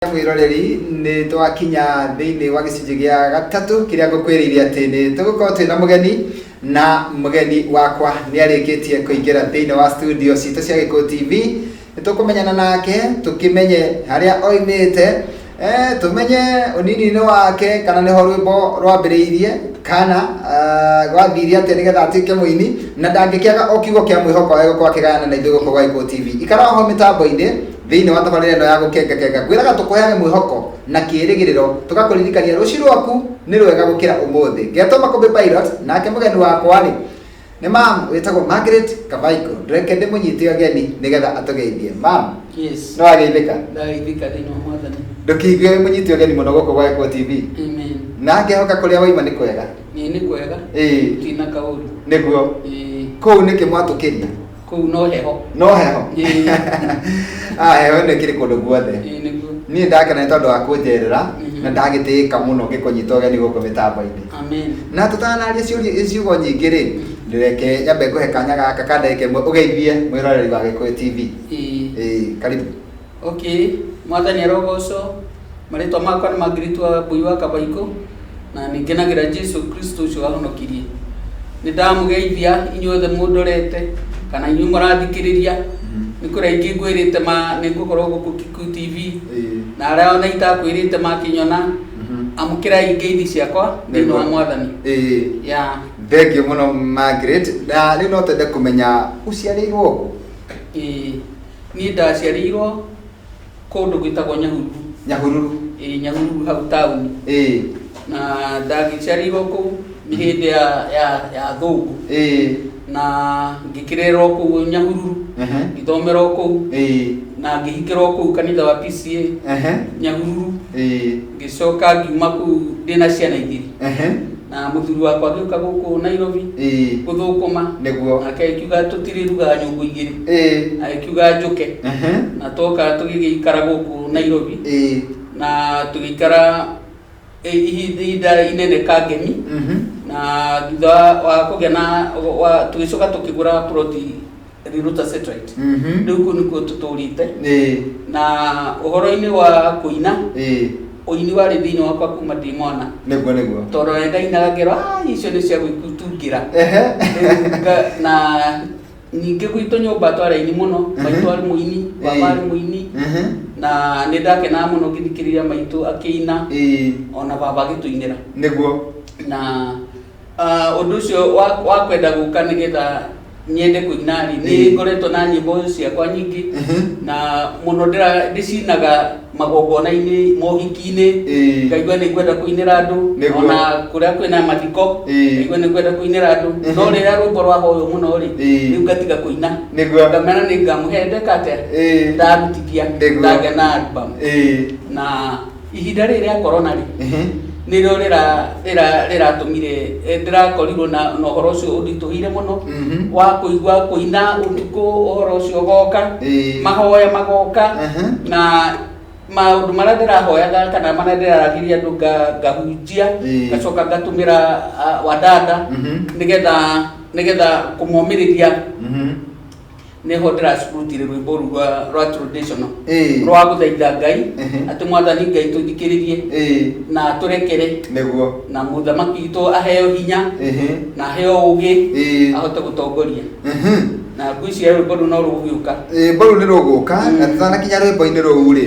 Mwĩroreri, nĩ twakinya thĩinĩ wa gĩcunjĩ gĩa gatatũ kĩrĩa ngũkwĩrĩire atĩ nĩ tũgũkorwo twĩna mũgeni, na mũgeni wakwa nĩ arĩkĩtie kũingĩra thĩinĩ wa studio citũ cia Gĩkũyũ TV. Nĩ tũkũmenyana nake, tũkĩmenye harĩa oimĩte, tũmenye ũnini-inĩ wake kana nĩho rwĩmbo rwambĩrĩirie kana gwathire atĩa nĩgetha atuĩke mũini, na ndangĩkĩaga o kiugo kĩa mwĩhoko egũkorwo akĩgayana na ithuĩ gũkũ gwa Gĩkũyũ TV. Ikara oho mĩtambo-inĩ thĩinĩ wa tabarĩra ĩno ya gũkengakenga, ngwĩraga tũkũheage mwĩhoko na kĩĩrĩgĩrĩro, tũgakũririkania rũciũ rwaku nĩ rwega gũkĩra ũmũthĩ. Ngetwo Makũmbĩ Pilot, nake mũgeni wakwa rĩ nĩ mam wĩtagwo Margaret Kabaiko. Reke ndĩmũnyite ũgeni nĩgetha atũgeithie. Mam? Yes. Nĩ wageithĩka? Ndageithĩka thĩinĩ wa Mwathani. Ndũkĩigue wĩ mũnyite ũgeni mũno gũkũ gwa Gĩkũyũ TV. Amen. Na ngehoka kũrĩa waima nĩ kwega. Ĩĩ, nĩ kwega. Tina kaũru. Nĩguo. Kũu nĩkĩ mwatũkĩria? Kũu no heho. No heho? Ĩĩ. Ah, heho ĩno ĩkĩrĩ kũndũ guothe. Ĩĩ, nĩguo. Niĩ ndakena nĩ tondũ wa kũnjerera na ndagĩtĩĩka mũno ngĩkũnyita ũgeni gũkũ mĩtambo-inĩ. Amen. Na tũtanaria ciũria ciugo nyingĩ rĩ, reke nyambe ngũhe kanya gaka ka ndagĩka ĩmwe ũgeithie mwĩroreri wa Gĩkũyũ TV. Ĩĩ. Ĩĩ, karibu. Okay, Mwathani arogocwo. Marĩtwa makwa nĩ Margaret wa Mbui wa Kabaikũ na nĩ ngenagĩra Jesu Kristo ũcio wahonokirie. Nĩ ndamũgeithia inyuothe mũndorete kana inyuĩ mũrathikĩrĩria. Nĩ kũrĩ aingĩ ngwĩrĩte ma nĩ ngũkorwo gũkũ Kikuyu TV na arĩa ona itakwĩrĩte makĩnyona, amũkĩrai ngeithi ciakwa thĩinĩ wa Mwathani. Ya. Thengiũ mũno Margaret, na rĩu no twende kũmenya ũciarĩirwo kũ? Ĩĩ, niĩ ndaciarĩirwo kũndũ gwĩtagwo Nyahururu. Nyahururu? Ĩĩ, Nyahururu hau taũni. Na ndagĩciarĩirwo kũu nĩ hĩndĩ ya athũngũ. Na ngĩkĩrererwo kũu Nyahururu, ngĩthomerwo kũu, na ngĩhikĩrwo kũu kanitha wa PCA Nyahururu. Ngĩcoka ngiuma kũu ndĩna ciana igĩrĩ. Na mũthuri wakwa agĩũka gũkũ Nairobi gũthũkũma. Nake agĩkiuga tũtirĩrugaga nyũngũ igĩrĩ. Agĩkiuga njũke. Na twoka tũgĩgĩikara gũkũ Nairobi. Na tũgĩikara ihinda inene Kangemi. Na thutha wa kũgĩa na, wa, tũgĩcoka tũkĩgũra ploti Riruta Satellite. Rĩu kũu nĩkuo tũtũrĩte. Na ũhoro-inĩ wa kũina, ũini warĩ thĩinĩ wakwa kuma ndĩ mwana. Nĩguo, nĩguo. Tondũ nĩ ndainaga ngerwo, icio nĩ cia gwĩtungĩra. Na ningĩ gwitũ nyũmba twarĩ aini mũno, maitũ arĩ mũini, baba arĩ mũini. Na nĩ ndakenaga mũno ngĩthikĩrĩria maitũ akĩina, ona baba agĩtũinĩra. Na ũndũ ũcio wa kwenda gũka nĩgetha nyende kũina rĩ, nĩ ngoretwo na nyĩmbo ciakwa nyingĩ, na mũno ndĩcinaga magongona-inĩ, mohiki-inĩ, ngaigua nĩ ngwenda kũinĩra andũ, ona kũrĩa kwĩna mathiko, ngaigua nĩ ngwenda kũinĩra andũ. No rĩrĩa rwĩmbo rwahoywo mũno rĩ, rĩu ngatiga kũina. Ngamera nĩ ngamũhe ndeka atĩa? Ndarutithia, ndagĩa na album. Na ihinda rĩrĩ rĩa corona rĩ, nĩrĩo rĩratũmire, ndĩrakorirwo na ũhoro ũcio ũnditũhĩire mũno, wa kũigua kũina ũtukũ, ũhoro ũcio ũgoka, mahoya magoka, na maũndũ marĩa ndĩrahoyaga kana marĩa ndĩraragĩria andũ ngahunjia, ngacoka ngatũmĩra wadada, nĩgetha kũmomĩrĩria. Nĩho ndĩracurutire rwĩmbo rũu rwa traditional, rwa gũthaitha Ngai, atĩ Mwathani Ngai tũthikĩrĩrie na tũrekere. Na mũthamaki witũ aheo hinya na aheo ũũgĩ, ahote gũtongoria. Na ngwĩciria rwĩmbo rũu no rũgũgĩũka. Rwĩmbo rũu nĩ rũgũka, na tũtanakinya rwĩmbo-inĩ rũu rĩ,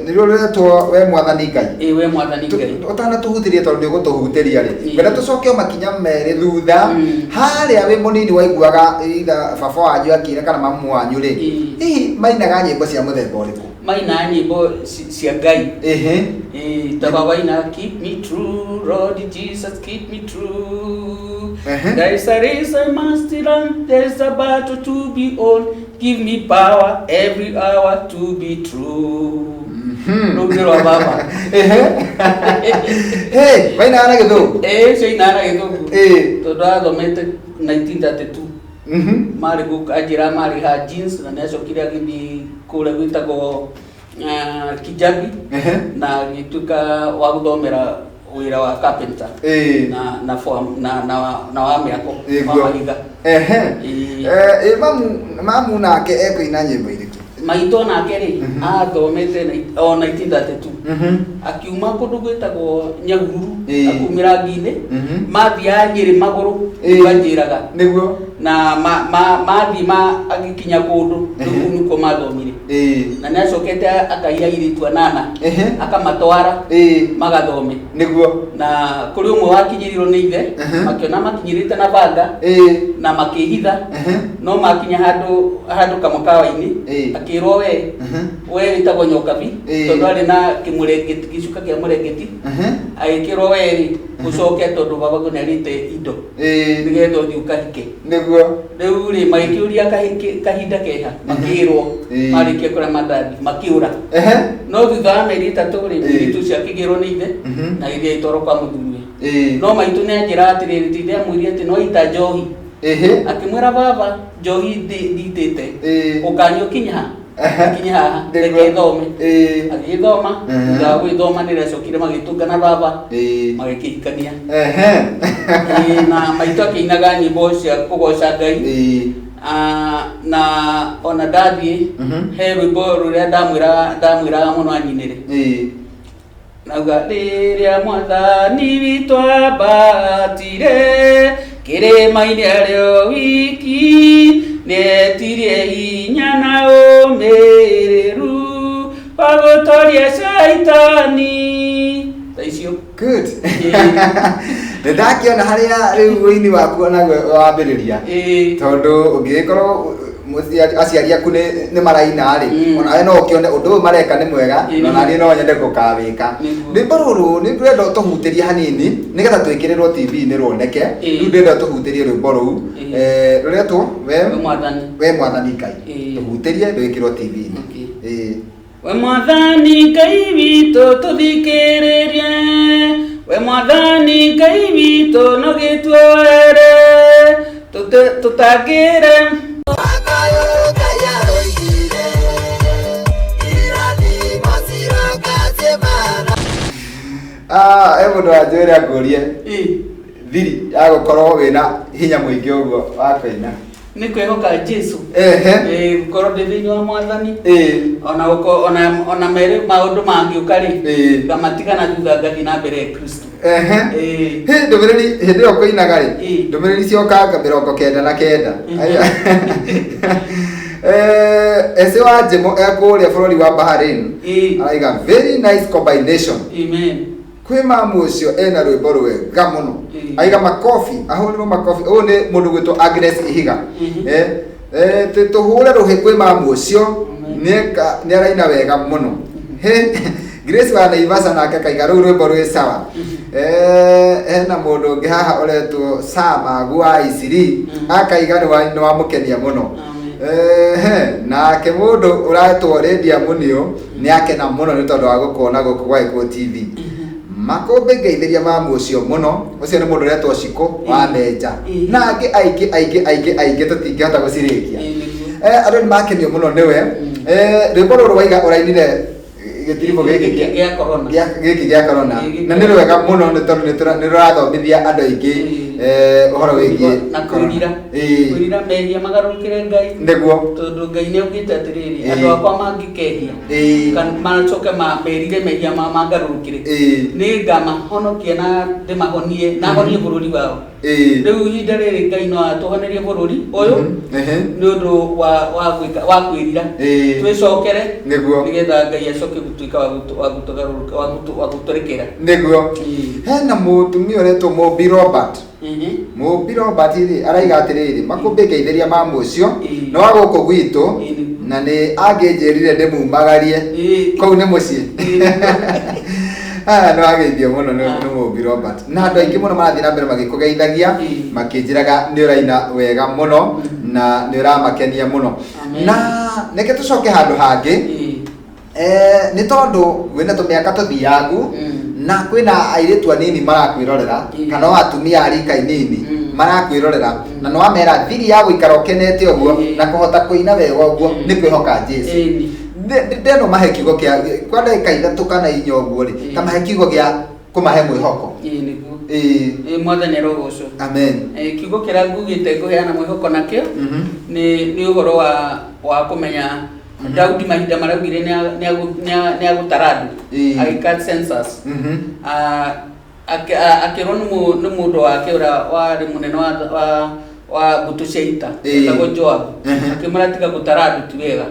nĩruo rũretwo We Mwathani Ngai. Ĩĩ, We Mwathani Ngai. Ũtanatũhutĩria tondũ nĩ ũgũtũhutĩria rĩ, ngwenda tũcoke o makinya merĩ thutha, harĩa wĩ mũnini waiguaga either baba wanyu akĩina kana mamu wanyu rĩ, hihi mainaga nyĩmbo cia mũthemba ũrĩkũ? Mainaga nyĩmbo cia Ngai. Ĩĩ, ta baba ainaga keep me true, Lord Jesus keep me true. There is a race I must run, there is a battle to be won. Give me power every hour to be true. Rũu nĩ rwa baba. Hey, mainaga na gĩthũngũ? Ĩĩ, ũcio ainaga na gĩthũngũ. Tondũ athomete 1932. Marĩ gũkũ, anjĩra marĩ ha jeans, na nĩ acokire agĩthiĩ kũrĩa gwĩtagwo Kijabi, na agĩtuĩka wa gũthomera wĩra wa carpenter. Na, na form, na, na, na wa mĩako, wa mahiga. Mamu nake ekũina nyĩmbo irĩkũ? Maitũ nake rĩ, athomete o 1932, akiuma kũndũ gwĩtagwo Nyahururu, akumĩra Ngi-inĩ, mathiaga Nyĩrĩ magũrũ. Anjĩraga na mathiĩ agĩkinya kũndũ rĩu, kũu nĩkuo mathomire. Na nĩ acokete akaiya airĩtu anana, akamatwara magathome. Na kũrĩ ũmwe wakinyĩrirwo nĩ ithe, makĩona makinyĩrĩte na banga na makĩhitha, no makinya handũ kamũkawa-inĩ, akĩrwo, we we wĩtagwo Nyokabi, tondũ arĩ na kĩmũrengeti, gĩcuka kĩa mũrengeti. Agĩkĩrwo, we rĩ, ũcoke tondũ babaguo nĩ arĩte indo, nĩgetha ũthiĩ ũkahike. Rĩu rĩ, magĩkĩũria kahinda keha, makĩrwo marĩkia kũrĩa mandathi makĩũra. No thutha wa mĩeri 3 rĩ, mũirĩtu ũcio akĩgĩrwo nĩ ithe na agĩthiĩ agĩtwarwo kwa mũthuriwe. No maitũ nĩ anjĩra atĩrĩrĩ, ti ithe amwĩrire atĩ no ita njohi. Akĩmwĩra, baba, njohi nditĩte, ũkanyua kinya ha kinya haha, reke thome. Agĩgĩthoma. Thutha wa gwĩthoma nĩ rĩacokire magĩtũngana baba, magĩkĩhikania. Na maitũ akĩinaga nyĩmbo cia kũgoca Ngai. Ah, na ona ndathiĩ, he rwĩmbo rũrĩa ndamwĩraga mũno anyinĩre. Nauga, rĩrĩa Mwathani witũ ambatire kĩrĩma-inĩ arĩ o wiki, nĩetirie hinya na ũmĩrĩru wa gũtoria caitani, ta icio. Good. Nĩ ndakĩona harĩa rĩu ũini waku onaguo wambĩrĩria, tondũ ũngĩgĩkorwo aciari aku nĩ maraina rĩ, onawe no ũkĩone ũndũ ũyũ mareka nĩ mwega, na naniĩ no nyende gũkawĩka. Rwĩmbo rũrũ nĩ ndĩrenda ũtũhutĩrie hanini nĩgetha twĩkĩrĩrwo TV-inĩ ruoneke. Rĩu ndĩrenda ũtũhutĩrie rwĩmbo rũu, rũretwo we We Mwathani. We Mwathani Ngai. Tũhutĩrie rwĩkĩrwo TV-inĩ. We Mwathani Ngai witũ, tũthikĩrĩrie. We Mwathani Ngai witũ, no gĩtuoere tũtangĩre. Akayũrũka yaroigire, irathimo ciroka ciĩmana. Ah, he mũndũ wanjĩra ngũrie thiri ya gũkorwo wĩna hinya mũingĩ ũguo wa kũina. Nĩ kwĩhoka Jesu. Gũkorwo ndĩ thĩinĩ wa Mwathani, ona ona merĩ maũndũ mangĩũka rĩ, ngamatigana thutha, ngathiĩ na mbere ya Kristo. Hĩ, ndũmĩrĩri hĩndĩ ĩyo kũinaga rĩ, ndũmĩrĩri ciokanga 99. Ese wa Njemo ekũrĩa bũrũri wa Bahrain, araiga, "Very nice combination." Amen. Kwĩ mamu ũcio ena rwĩmbo rwega mũno. Aiga makobi, ahũrĩrwo makobi. Ũyũ nĩ mũndũ gwĩtwo Agnes Ihiga. Tũhũre rũhĩ kwĩ mamu ũcio. Nĩ araina wega mũno. He, Grace wa Naivasha nake akaiga rũu rwĩmbo rwĩ sawa. Hena mũndũ ũngĩ haha ũretwo Sama wa Isiri, akaiga nĩ wamũkenia mũno. Amen. Nake mũndũ ũretwo Lydia Munio nĩ akena mũno nĩ tondũ wa gũkuona gũkũ gwa Gĩkũyũ TV. Makũmbĩ ngeithĩria mamu ũcio mũno. Ũcio nĩ mũndũ ũretwo Cikũ wa Menja, na angĩ aingĩ aingĩ aingĩ aingĩ tũtingĩhota gũcirĩkia. Ĩĩ, nĩguo. Andũ nĩ makenio mũno nĩwe. Rwĩmbo rũrũ waiga ũrainire gĩtiribũ gĩkĩ Gĩkĩ gĩa corona. Gĩkĩ gĩa corona. Gĩkĩ Na nĩ rwega mũno nĩ tondũ nĩ rũrathomithia andũ aingĩ ũhoro wĩgiĩ na kwĩrira, kwĩrira mehia, magarũrũkĩre Ngai, tondũ Ngai nĩ augĩte atĩrĩrĩ, andũ akwa mangĩkehia kana macoke merire mehia ma mangarũrũkĩre, nĩ ngamahonokia na ndĩmahonie na honie bũrũri wao. Rĩu ihinda rĩrĩ Ngai no atũhonerie bũrũri ũyũ nĩ ũndũ wa gwĩka wa kwĩrira, twĩcokere, nĩgetha Ngai acoke gũtuĩka wa gũtũgarũrũka, wa gũtũrekera. Hena mũtumia ũretwo Mũmbi Robert. Mũmbi Robert rĩ, araiga atĩrĩrĩ, makũmbĩ ngeithĩria mamu ũcio nĩ wa gũkũ gwitũ, na nĩ angĩnjĩrire ndĩmumagarie kũu nĩ mũciĩ. Aya nĩ wageithio mũno nĩ Mũmbi Robert, na andũ aingĩ mũno marathiĩ na mbere magĩkũgeithagia, makĩnjĩraga nĩ ũraina wega mũno na nĩ ũramakenia mũno. Amen. Na reke tũcoke handũ hangĩ. Nĩ tondũ wĩna tũmĩaka tũthiangu, na kwĩna airĩtu anini marakwĩrorera, kana o atumia a rika inini marakwĩrorera, na nĩ wamera thiri ya gũikara ũkenete ũguo na kũhota kũina wega ũguo nĩ kwĩhoka Jesu. Ndĩrenda ũmahe kiugo kĩa kwa ndagĩka 3 kana 4 ũguo rĩ, ta mahe kiugo gĩa kũmahe mwĩhoko. Ĩĩ, nĩguo. Ĩĩ. Mwathani arogocwo. Amen. Kiugo kĩrĩa ngugĩte ngũheana mwĩhoko nakĩo nĩ ũhoro wa kũmenya Daudi mahinda maraugire nĩ agũtara andũ, agĩka census. Akĩrwo nĩ mũndũ wake ũrĩa warĩ mũnene wa mbũtũ cia ita, etagwo Joabu, akĩmwĩra tiga gũtara andũ, ti wega.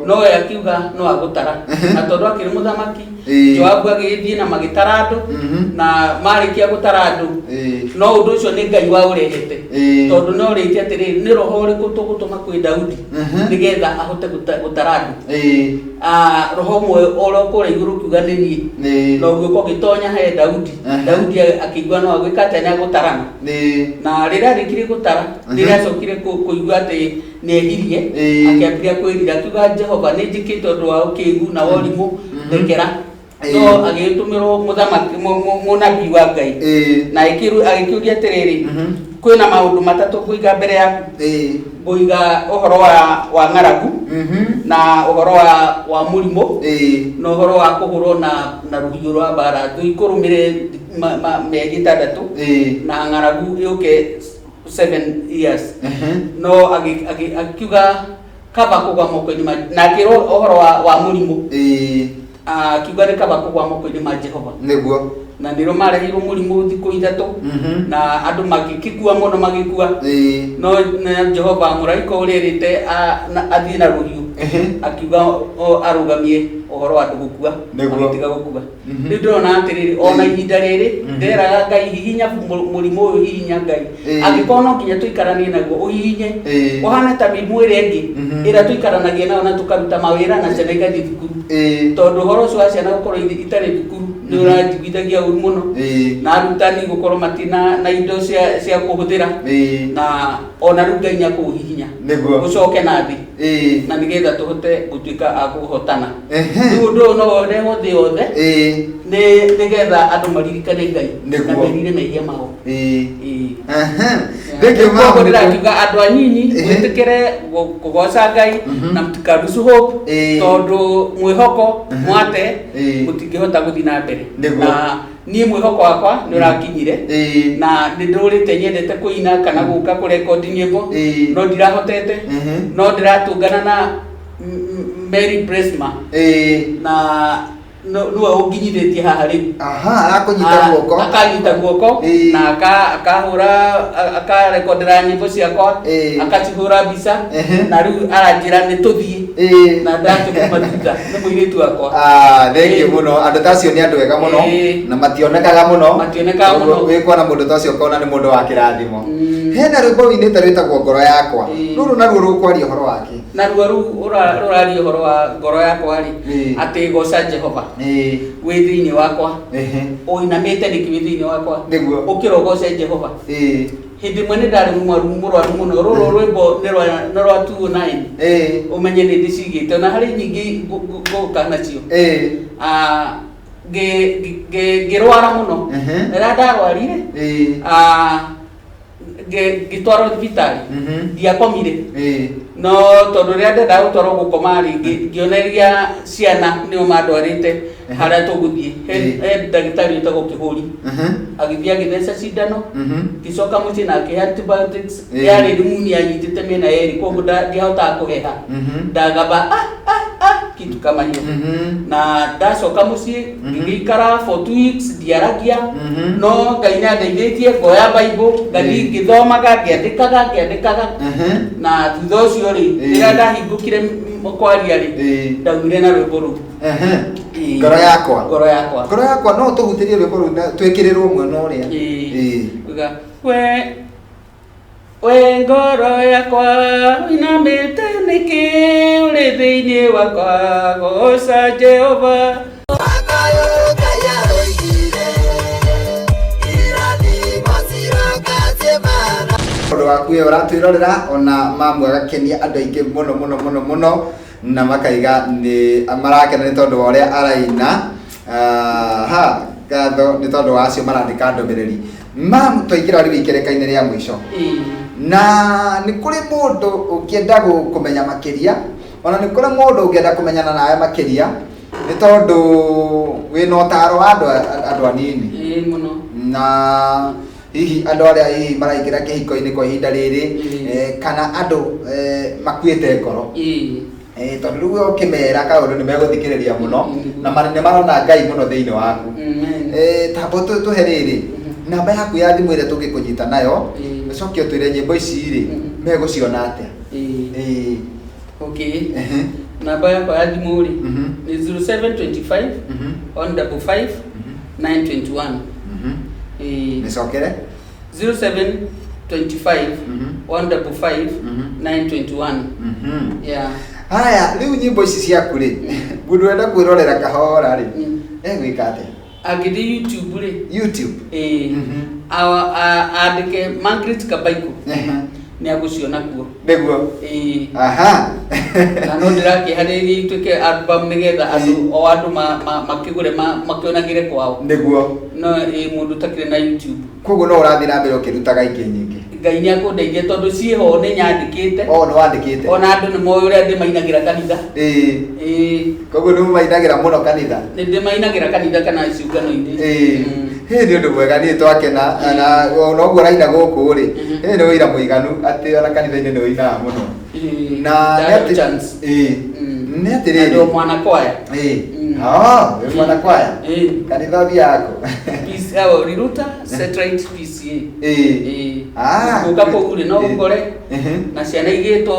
No we akiuga no agũtara, na tondũ akĩrĩ mũthamaki, Joabu agĩgĩthiĩ na magĩtara andũ, na marĩkia gũtara andũ, no ũndũ ũcio nĩ Ngai waũrehete, tondũ no rĩtie atĩrĩrĩ, nĩ roho ũrĩkũ tũgũtũma kwĩ Daudi nĩgetha ahote gũtara andũ? Roho ũmwe oro kũrĩa igũrũ ũkiuga nĩ niĩ, na ũgĩũka ũgĩtonya he Daudi. Daudi akĩigua no agwĩka atĩa, nĩ agũtarana. Na rĩrĩa arĩkirie gũtara, rĩrĩa acokire kũigua atĩ nĩ ehirie, akĩambĩrĩria kwĩrira, akiuga, "Jehova, nĩ njĩkĩte ũndũ wa ũkĩgu na wa ũrimũ, ndekera." No agĩtũmĩrwo mũthamaki, mũnabii wa Ngai, na agĩkĩũria atĩrĩrĩ, "Kwĩna maũndũ matatũ ngũiga mbere yaku. Ngũiga ũhoro wa ng'aragu, na ũhoro wa mũrimũ, na ũhoro wa kũhũrwo na rũhiũ rwa mbara, thũ ikũrũmĩre mĩeri 6, na ng'aragu yũke 7 years." No akiuga kaba kũgwa moko-inĩ ma, na akĩrwo ũhoro wa mũrimũ, akiuga nĩ kaba kũgwa moko-inĩ ma Jehova. Na nĩrĩo mareheirwo mũrimũ thikũ 3, na andũ magĩkĩkua mũno, magĩkua. No na Jehova, mũraika ũrĩa ĩrĩte athiĩ na rũhiũ, akiuga arũgamie ũhoro wa andũ gũkua, magĩtiga gũkua. Rĩu ndĩrona atĩrĩrĩ, ona ihinda rĩrĩ nderaga Ngai, hihinya mũrimũ ũyũ, hihinya Ngai. Angĩkorwo no nginya tũikaranie naguo, ũhihinye, ũhane ta mĩrimũ ĩrĩa ĩngĩ ĩrĩa tũikaranagia nayo na tũkaruta mawĩra na ciana igathiĩ thukuru, tondũ ũhoro ũcio wa ciana gũkorwo itarĩ thukuru nĩ ũranjiguithagia ũru mũno, na arutani gũkorwo matina na indo cia kũhũthĩra, na ona rĩu Ngai nĩ akũũhihinya ũcoke na thĩ, na nĩgetha tũhote gũtuĩka a kũhotana. Rĩu ũndũ ũyũ no ũrehwo thĩ yothe, nĩ nĩgetha andũ maririkane Ngai na merire mehia mao. Thank you, Koguo ma'am. ndĩrakiuga andũ anyinyi, mwĩtĩkĩre kũgoca Ngai na mũtikarusu hope, tondũ mwĩhoko mwate, mũtingĩhota gũthiĩ na mbere. Na niĩ mwĩhoko wakwa nĩ ũrakinyire, na nĩ ndũrĩte nyendete kũina kana gũka kũrekondi nyĩmbo, no ndirahotete. No ndĩratũngana na Mary Bresma, na nĩwe ũnginyithĩtie haha rĩu. Aha, arakũnyita guoko. Akanyita guoko, na akahũra, akarekondera nyĩmbo ciakwa, akacihũra mbica, na rĩu aranjĩra nĩ tũthiĩ, na ndakĩmuma thutha nĩ mũirĩtu wakwa. Ah, thank you mũno. Andũ ta acio nĩ andũ ega mũno, na mationekaga mũno. Mationekaga Koguo mũno. wĩ kuona mũndũ ta ũcio ũkona nĩ mũndũ wa kĩrathimo. Hena rwĩmbo wĩinĩte rwĩtagwo "Ngoro Yakwa". Rũrũ naruo rũkwaria ũhoro wake? Naruo rũu rũraria ũhoro wa ngoro yakwa rĩ, atĩ goca Jehova wĩ thĩinĩ wakwa. Ũinamĩte nĩkĩ wĩ thĩinĩ wakwa? Ũkĩra ũgoce Jehova. Hĩndĩ ĩmwe nĩ ndarĩ mũrwaru, mũrwaru mũno. Rũrũ rwĩmbo nĩ rwa 209. Ũmenye nĩ ndĩcigĩte, ona harĩ nyingĩ ngũka nacio. Ah, ngĩrwara mũno. Rĩrĩa ndarwarire, ngĩtwarwo thibitarĩ, ndiakomire. No tondũ rĩrĩa ndendaga gũtwarwo gũkoma rĩ, ngĩonereria ciana nĩo mandwarĩte harĩa tũgũthiĩ, he ndagĩtarĩ wĩtagwo Kĩhũri. Agĩthiĩ agĩtheca cindano, ngĩcoka mũciĩ na akĩhe antibiotics. Yarĩ pneumonia yanyitĩte mĩena yerĩ, koguo ndiahotaga kũheha. Ndagamba "ah, ah, ah", kitu kama hiyo. Na ndacoka mũciĩ, ngĩgĩikara for 2 weeks ndiaragia. No Ngai nĩ andeithĩtie, ngoya Bible, ngathiĩ ngĩthomaga, ngĩandĩkaga, ngĩandĩkaga. Na thutha ũcio rĩ, rĩrĩa ndahingũkire kwaria rĩ, ndaumire na rwĩmbo rũu. "Ngoro Yakwa". "Ngoro Yakwa". "Ngoro Yakwa", no tũhutĩrie rwĩmbo rũu na twĩkĩrĩrwo mwena ũrĩa. Uga, We ngoro yakwa, ũinamĩte nĩkĩ? Ũrĩ thĩinĩ wakwa, goca Jehova. Mwaka ũyũ Ngai aroigire, irathimo ciroka ciĩmana. Ũndũ waku we ũratwĩrorera, ona mamu agakenia andũ aingĩ mũno mũno mũno mũno, na makaiga nĩ marakena nĩ tondũ wa ũrĩa araina. Ah, ha ngatho nĩ tondũ wa acio marandĩka ndũmĩrĩri. Mam, twaingĩra rĩu ikereka-inĩ rĩa mũico, na nĩ kũrĩ mũndũ ũngĩenda kũmenya makĩria, ona nĩ kũrĩ mũndũ ũngĩenda kũmenyana nawe makĩria, nĩ tondũ wĩna ũtaro wa andũ anini. Ĩĩ, mũno. Na hihi andũ arĩa hihi maraingĩra kĩhiko-inĩ kwa ihinda rĩrĩ, kana andũ makuĩte ngoro. Tondũ rĩu we ũkĩmera kaũndũ nĩ megũthikĩrĩria mũno na nĩ marona Ngai mũno thĩinĩ waku. Amen. Tamba tũhe rĩrĩ namba yaku ya thimũ ĩrĩa tũngĩkũnyita nayo, ũcoke ũtwĩre nyĩmbo ici rĩ megũciona atĩa. Okay. Namba yakwa ya thimũ rĩ nĩ 0725 155 921. Mĩcokere. 0725 155 921. Yeah. Haya, rĩu nyĩmbo ici ciaku rĩ, mũndũ ũrenda kwĩrorera kahora rĩ, egwĩka atĩa? Angĩthiĩ YouTube rĩ, YouTube. Andĩke Margaret Kabaiko, nĩ agũciona kuo. Nĩguo. Aha. Na no ndĩrakĩharĩria ituĩke album nĩgetha andũ o andũ makĩgũre makĩonagĩre kwao. Nĩguo. No mũndũ ũtakĩrĩ na YouTube. Koguo no ũrathiĩ na mbere ũkĩrutaga ingĩ nyingĩ. Ngai nĩ akũndeithia tondũ ciĩho nĩ nyandĩkĩte. O nĩ wandĩkĩte. Ona andũ nĩ moĩ ũrĩa ndĩmainagĩra kanitha. Koguo nĩ ũmainagĩra mũno kanitha. Nĩ ndĩmainagĩra kanitha kana ciũngano-inĩ. Hĩ, nĩ ũndũ mwega, niĩ twakena na ona ũguo ũraina gũkũ rĩ, hĩ, nĩ ũira mũiganu atĩ ona kanitha-inĩ nĩ ũinaga mũno. Na nĩ Ndaheo chance. Nĩ atĩrĩrĩ. Na ndĩ mwana kwaya. Ah, wĩ mwana kwaya? Kanitha ũthiaga kũ? Peace, oh, Riruta Satellite PCA. Ah, Gũka kũu rĩ, no ũkore na ciana igĩtwo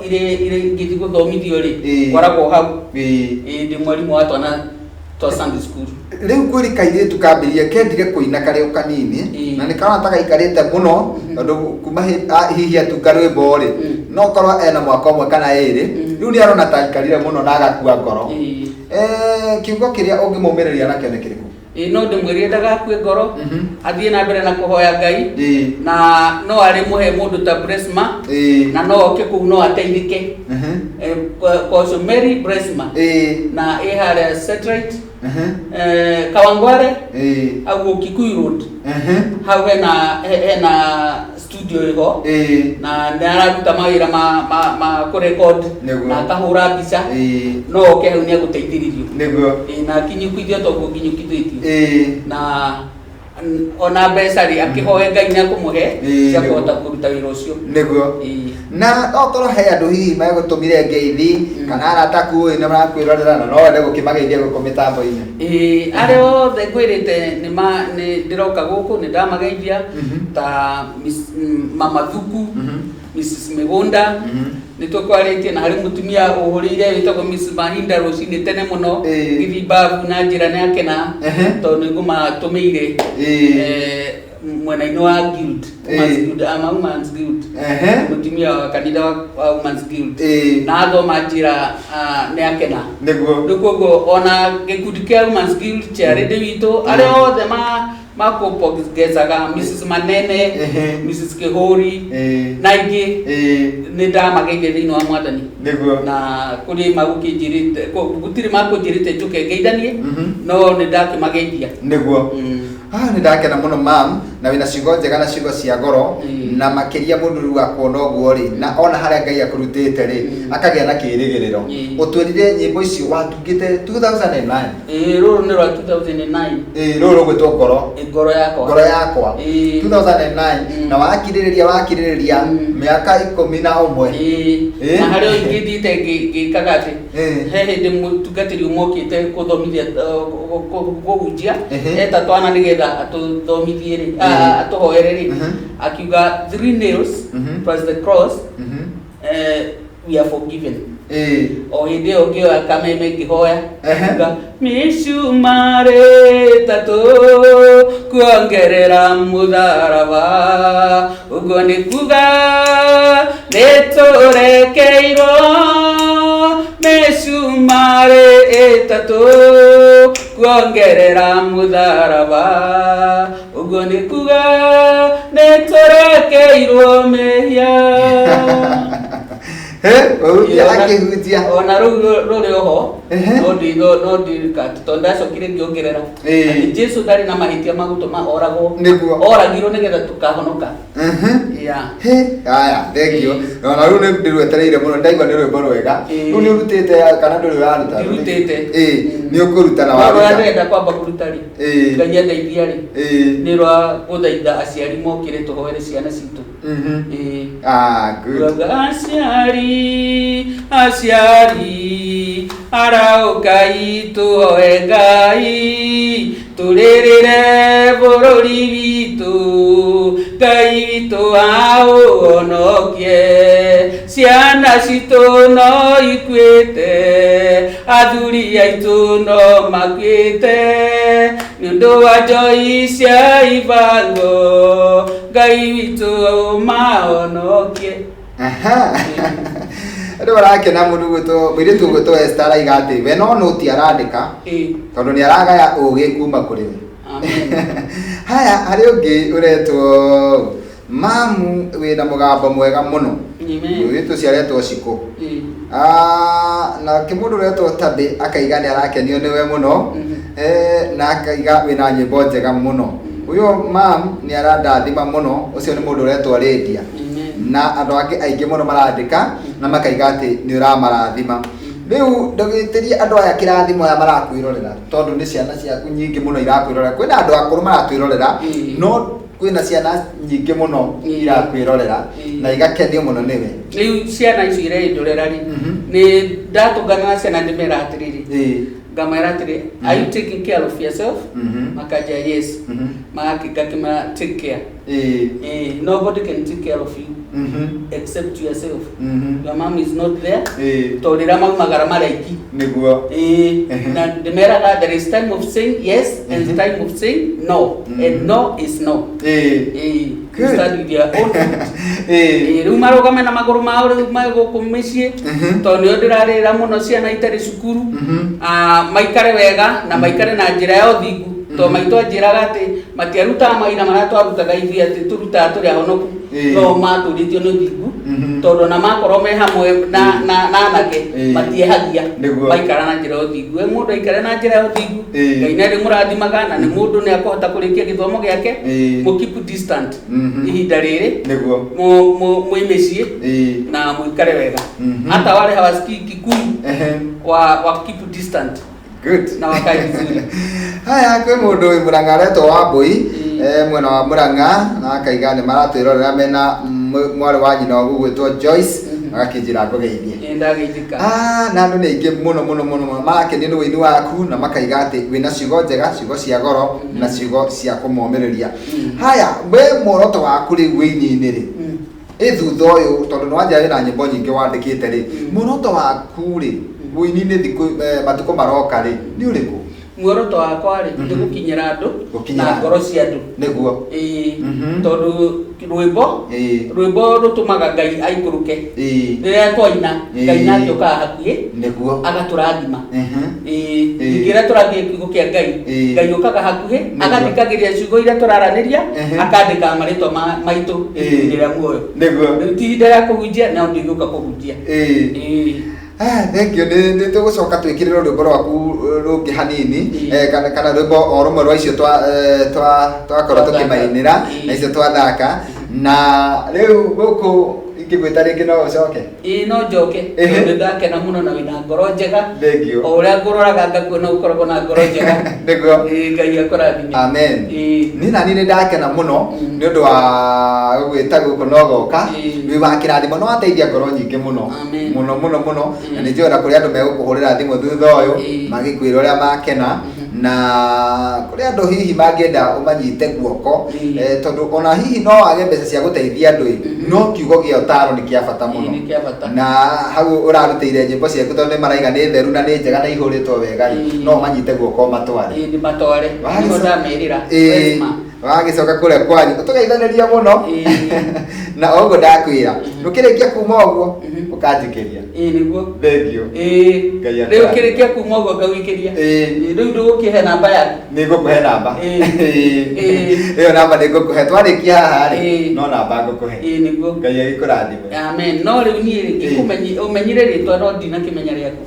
irĩ irĩ ingĩthiĩ gũthomithio rĩ, ngoragwo hau. Ndĩ mwarimũ wa twana twa Sunday school. Rĩu kwĩrĩ kairĩtu kambĩrĩria kendire kũina karĩ o kanini, na nĩ karona ta gaikarĩte mũno, tondũ kuma hihi atunga rwĩmbo rĩ, no korwo ena mwaka ũmwe kana ĩrĩ, rĩu nĩ arona ta aikarire mũno na agakua ngoro. Kiugo kĩrĩa ũngĩmũmĩrĩria nakĩo nĩ kĩrĩkũ? No ndĩmwĩrire ndagakue ngoro, athiĩ na mbere na kũhoya Ngai, na no arĩ mũhe mũndũ ta Bresma, na no oke kũu no ateithĩke. Kwa ũcio Mary Bresma. Na ĩ harĩa Satellite, Kawangware, hau Kikuyu Road. Hau hena studio ĩho. Na nĩ araruta mawĩra ma kũrecord na akahũra mbica. No oke hau nĩ egũteithĩrĩrio. Nĩguo. Na akinyũkithio toguo nginyũkithĩtio. Na ona mbeca rĩ, akĩhoe Ngai nĩ akũmũhe cia kũhota kũruta wĩra ũcio. Nĩguo. Na okorwo he andũ hihi megũtũmire ngeithi kana arata aku nĩ marakwĩrorera na no wende gũkĩmageithia gũkũ mĩtambo-inĩ. Arĩa othe ngwĩrĩte nĩ ndĩroka gũkũ nĩ ndamageithia ta Mama Thuku, Mrs Mĩgũnda, nĩ tũkwarĩtie na harĩ mũtumia ũhũrĩire wĩtagwo Mrs Mahinda rũcinĩ tene mũno, ngĩthiĩ babu na njĩra nĩ akena tondũ nĩ ngũmatũmĩire mwena-inĩ wa Guild, Women's Guild, ama Women's Guild. Mũtumia wa kanitha wa Women's Guild. Na athoma njĩra, nĩ akena. Nĩguo. Rĩu koguo ona gĩkundi kĩa Women's Guild kĩa rĩndĩ witũ, arĩa othe makũpongezaga Mrs Manene, Mrs Kihuri, na ingĩ, nĩ ndamageithia thĩinĩ wa Mwathani. Nĩguo. Na kũrĩ magũkĩnjĩrĩte, gũtirĩ makũnjĩrĩte njũke ngeithanie, no nĩ ndakĩmageithia. Nĩguo. Nĩ ndakena mũno mam, na wĩna ciugo njega na ciugo cia goro, na makĩria mũndũ rĩu akuona ũguo rĩ, na ona harĩa Ngai akũrutĩte rĩ, akagĩa na kĩĩrĩgĩrĩro. Ũtwĩrire nyĩmbo ici watungĩte 2009. Rũrũ nĩ rwa 2009. Rũrũ rũgwĩtwo Ngoro. Ngoro yakwa. Ngoro yakwa. 2009. Na wakirĩrĩria mĩaka 11. Na harĩa ingĩ thiĩte ngĩkaga atĩ, he hĩndĩ mũtungatĩri ũmwe okĩte gũthomithia, kũhunjia, eta twana nĩgetha atũthomithie rĩ, atũhoere rĩ, akiuga 3 nails plus the cross, we are forgiven. O hĩndĩ ĩyo ngĩoya kameme ngĩhoya, akiuga mĩcumarĩ ĩtatũ kuongerera mũtharaba, ũguo nĩ kuga nĩ tũrekeirwo mĩcumarĩ ĩtatũ kuongerera mũtharaba, ũguo nĩ kuga nĩ tũrekeirwo mehia. Akĩhunjia. Ona rũu rũrĩ oho, no ndĩka, tondũ ndacokire ngĩongerera atĩ Jesũ ndarĩ na mahĩtia ma gũtũma oragwo. Nĩguo. Oragirwo nĩgetha tũkahonoka. Haya, thank you. Ona rĩu nĩ ndĩrwetereire mũno, ndaigua nĩ rwĩmbo rwega. Rĩu nĩ ũrutĩte kana ndũrĩ ũraruta? Ndirutĩte. Nĩ ũkũruta na No waruta. rũrĩa ndĩrenda kwamba kũruta rĩ, Ngai andeithia rĩ, nĩ rwa gũthaitha aciari mokĩre tũhoere ciana citũ. Good. Rwauga aciari Ngai aciari arahũkai tũhoe Ngai tũrĩrĩre bũrũri witũ Ngai witũ aũhonokie ciana citũ no ikuĩte athuri aitũ no makuĩte nĩ ũndũ wa njoi cia ibango Ngai witũ mahonokie. Aha. Andũ marakena mũndũ gwĩtwo mũirĩtu ũgwĩtwo Esther araiga atĩ we no nũti arandĩka tondũ nĩ aragaya ũgĩ kuma kũrĩ we. Amen. Haya, harĩ ũngĩ ũretwo mamu wĩna mũgambo mwega mũno. Amen. Mũirĩtu ũcio aretwo Cikũ. Ah, nake mũndũ ũretwo Tabĩ akaiga nĩ arakenio nĩwe mũno. Na akaiga wĩna nyĩmbo njega mũno. Ũyũ mam nĩ arandathima mũno, ũcio nĩ mũndũ ũretwo Lydia. Amen. Na andũ angĩ aingĩ mũno marandĩka na makaiga atĩ nĩ ũramarathima. Rĩu ndũgĩtĩrie andũ aya kĩrathimo aya marakwĩrorera tondũ nĩ ciana ciaku nyingĩ mũno irakwĩrorera. Kwĩna andũ akũrũ maratwĩrorera no kwĩna ciana nyingĩ mũno irakwĩrorera na igakenio mũno nĩwe. Rĩu ciana icio ireindorera rĩ, nĩ ndatũngana na ciana ndĩmera atĩrĩrĩ, ngamera atĩrĩ, are you taking care of yourself? Makanja yes. Ngakĩmera take care. Nobody can take care of you except yourself. Your mom is not there. Tondũ rĩrĩa maumagara marĩ aiki. Nĩguo. Na ndĩmeraga there is time of saying yes and time of saying no. And no is no. You stand with your own foot. Rĩu marũgame na magũrũ mao rĩu me gũkũ mĩciĩ tondũ nĩo ndĩrarĩrĩra mũno ciana itarĩ cukuru. Maikare wega na maikare na njĩra ya ũthingu tondũ maitũ anjĩraga atĩ matiarutaga mawĩra marĩa twarutaga ithuĩ atĩ tũrutaga tũrĩ ahonoku no matũrĩtio nĩ ũthingu tondũ ona makorwo me hamwe na anake matiehagia maikara na njĩra ya ũthingu. We mũndũ aikare na njĩra ya ũthingu Ngai nĩ arĩmũrathimaga na nĩ mũndũ nĩ akũhota kũrĩkia gĩthomo gĩake. Mũ keep distant ihinda rĩrĩ mwĩ mĩciĩ na mũikare wega. Hata wale hawasikii Kikuyu wa keep distant. Good. Na wakae vizuri. Haya, kwĩ mũndũ wĩ Mũrang'a aretwo Wambũi, mwena wa Mũrang'a na akaiga nĩ maratwĩrorera mena mwarĩ wa nyina ũgwĩtwo Joyce, agakĩnjĩra ngũgeithie. Nĩ ndageithĩka. Na andũ nĩ aingĩ mũno mũno mũno mũno marakenio nĩ ũini waku na makaiga atĩ wĩna ciugo njega, ciugo cia goro na ciugo cia kũmomĩrĩria. Haya, we muoroto waku rĩu wĩini-inĩ rĩ, ĩ thutha ũyũ tondũ nĩ wanjĩra wĩna nyĩmbo nyingĩ wandĩkĩte rĩ, muoroto waku rĩ ũini-inĩ thikũ matukũ maroka rĩ nĩ ũrĩkũ? Muoroto wakwa rĩ nĩ gũkinyĩra andũ na ngoro cia andũ. Nĩguo. Tondũ rwĩmbo rwĩmbo rũtũmaga Ngai aikũrũke. Rĩrĩa twaina Ngai nake okaga hakuhĩ nĩguo agatũrathima. Ningĩ rĩrĩa tũrathie kiugo kĩa Ngai, Ngai okaga hakuhĩ agathikagĩrĩria ciugo iria tũraranĩria, akandĩka marĩtwa maitũ ibuku-inĩ rĩa muoyo. Nĩguo. Rĩu ti ihinda rĩa kũhunjia no ndigũka kũhunjia. Thank you. Nĩ tũgũcoka twĩkĩrĩre rwĩmbo rwaku rũngĩ hanini, kana rwĩmbo o rũmwe rwa icio twakorwo tũkĩmainĩra na icio twathaka. Na rĩu gũkũ ingĩgwĩta rĩngĩ no ũcoke? Ĩĩ no njoke, tondũ ndakena mũno na wĩna ngoro njega. Thank you. O ũrĩa ngũroraga ngakuona ũkoragwo na ngoro njega. Nĩguo. Ĩĩ Ngai akũrathime. Amen. Niĩ nani nĩ ndakena mũno nĩ ũndũ wa gũgwĩta gũkũ na ũgoka. Wĩ wa kĩrathimo na wateithia ngoro nyingĩ mũno. Mũno mũno mũno. Na nĩ njũĩ ona kũrĩ andũ megũkũhũrĩra thimũ thutha ũyũ magĩkwĩra ũrĩa makena na kũrĩ andũ hihi mangĩenda ũmanyite guoko tondũ ona hihi no wage mbeca cia gũteithia andũ ĩ, no kiugo gĩa ũtaro nĩ kĩa bata mũno. Nĩ kĩa bata. Na hau ũrarutĩire nyĩmbo ciaku tondũ nĩ maraiga nĩ theru na nĩ njega na ihũrĩtwo wega rĩ, no ũmanyite guoko ũmatware. Ĩĩ ndĩmatware. Nĩho ndamerĩra. Wagĩcoka kũrĩa kwanyu ũtũgeithanĩria mũno na o ũguo ndakwĩra ndũkĩrĩkia kuma ũguo ũkanjĩkĩria. Ĩĩ nĩguo. Thank you. Ĩĩ. Ngai Rĩu akũrathime. kĩrĩkia kuma ũguo ngagwĩkĩria. Ĩĩ. Rĩu ndũgũkĩhe namba yaku. Nĩ ngũkũhe namba. Ĩĩ. Ĩyo namba nĩ ngũkũhe twarĩkia haha rĩ, no namba ngũkũhe. Ĩĩ nĩguo. Ngai agĩkũrathime. Amen. No rĩu niĩ rĩ, ũmenyire rĩtwa no ndinakĩmenya rĩaku.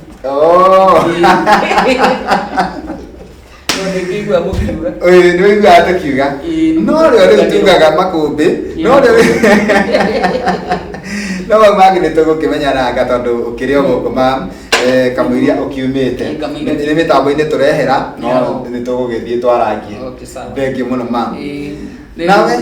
No nĩngĩigua mũkiuga. Ĩĩ, nĩ ũiguaga tũkiuga. Ĩĩ, No rĩo rĩu tugaga makũmbĩ, no rĩu no mau mangĩ nĩ tũgũkĩmenyanaga tondũ ũkĩrĩ o gũkũ ma kamũiria ũkiumĩte. Ĩĩ, kamũiria. Nĩ mĩtambo-inĩ tũrehera, no Yeah. nĩ tũgũgĩthiĩ twarangie. Okay, sawa. Thengiũ mũno ma'am. Ĩĩ. Nawe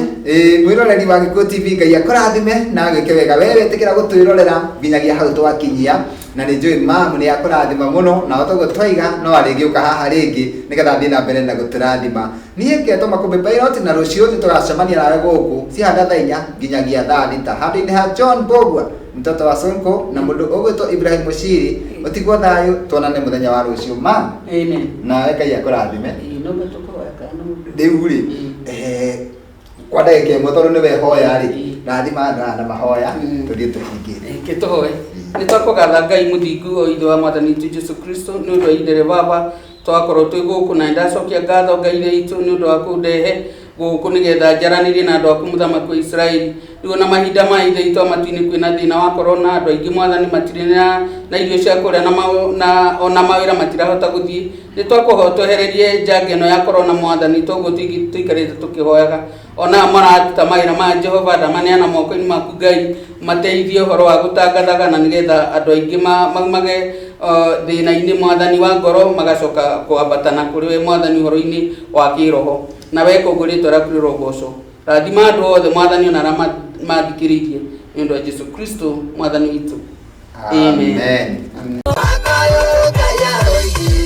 mwĩroreri wa Gĩkũyũ TV, Ngai akũrathime na agwĩke wega. We wetĩkĩra gũtwĩrorera nginyagia hau twakinyia, na nĩ njũĩ mamu nĩ akũrathima mũno, na o toguo twaiga no arĩgĩũka haha rĩngĩ nĩgetha athiĩ na mbere na gũtũrathima. Niĩ ngetwo Makũmbĩ Pilot, na rũciũ nĩ tũgacemania nawe gũkũ cihanda thaa 4 nginyagia thaa 6 handũ-inĩ ha John Mbũgua, mtoto wa Sonko, na mũndũ ũgwĩtwo Ibrahim Mũciri. Ũtigwo thayũ, tuonane mũthenya wa rũciũ ma. Amen. Nawe Ngai akũrathime. Ĩĩ, no tũkũhoya kana no Rĩu rĩ, kwa ndagĩka 1 tondũ nĩwe hoya rĩ, rathima andũ aya na mahoya, tũthiĩ tũhingĩte. Reke tũhoe. Nĩ twakũgatha Ngai mũthingu o ithe wa mwathani witũ Jesu Kristo nĩ ũndũ wa ihinda rĩa baba twakorwo twĩ gũkũ, na nĩndacokia ngatho Ngai ithe witũ nĩ ũndũ wa kũndehe gũkũ nĩgetha njaranĩrie na andũ aku mũthamaki wa Isiraeli. Rĩu ona mahinda maya ithe witũ wa matu-inĩ kwĩna thĩna wa korona, andũ aingĩ mwathani matirĩ na irio cia kũrĩa na ona mawĩra matirahota gũthiĩ. Nĩ twakũhoya twehererie njanga ĩno ya korona mwathani, toguo tũikarĩte tũkĩhoyaga. Ona aya mararuta mawĩra ma Jehova, ndamaneana moko-inĩ maku Ngai, mateithie ũhoro wa gũtangathaga na nĩgetha andũ aingĩ maumage thĩna-inĩ mwathani wa ngoro, magacoka kwambatana kũrĩ we mwathani ũhoro-inĩ wa kĩroho. Na weka ũguo rĩtwa rĩaku rĩrogocwo. Rathima andũ othe mwathani ona arĩa mathikĩrĩirie nĩ ũndũ wa Jesu Kristo mwathani witũ. Amen. Amen. Mwaka ũyũ Ngai aroigire.